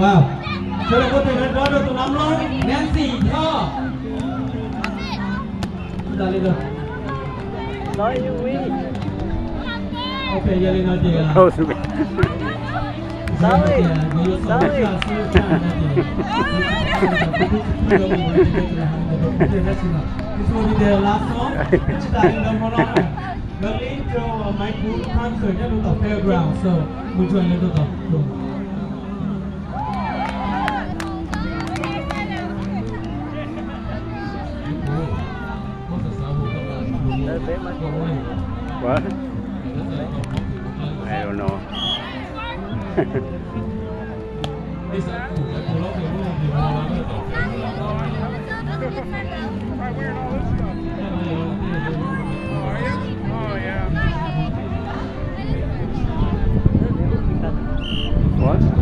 Wow. Sawv daws muab tus nab nrov rau tus nab mloob Nancy Thoj. Tsis tas li lawm. Ok, yog li no ces, ah, Sorry. Sorry. Sorry. This will be their last song. Tsis tas li lawm, hmo no, ah, lawv li rau, ah, Maiv Khuv concert nyob rau tom fairground, so mus tsuag li rau tom. What? I don't know. What?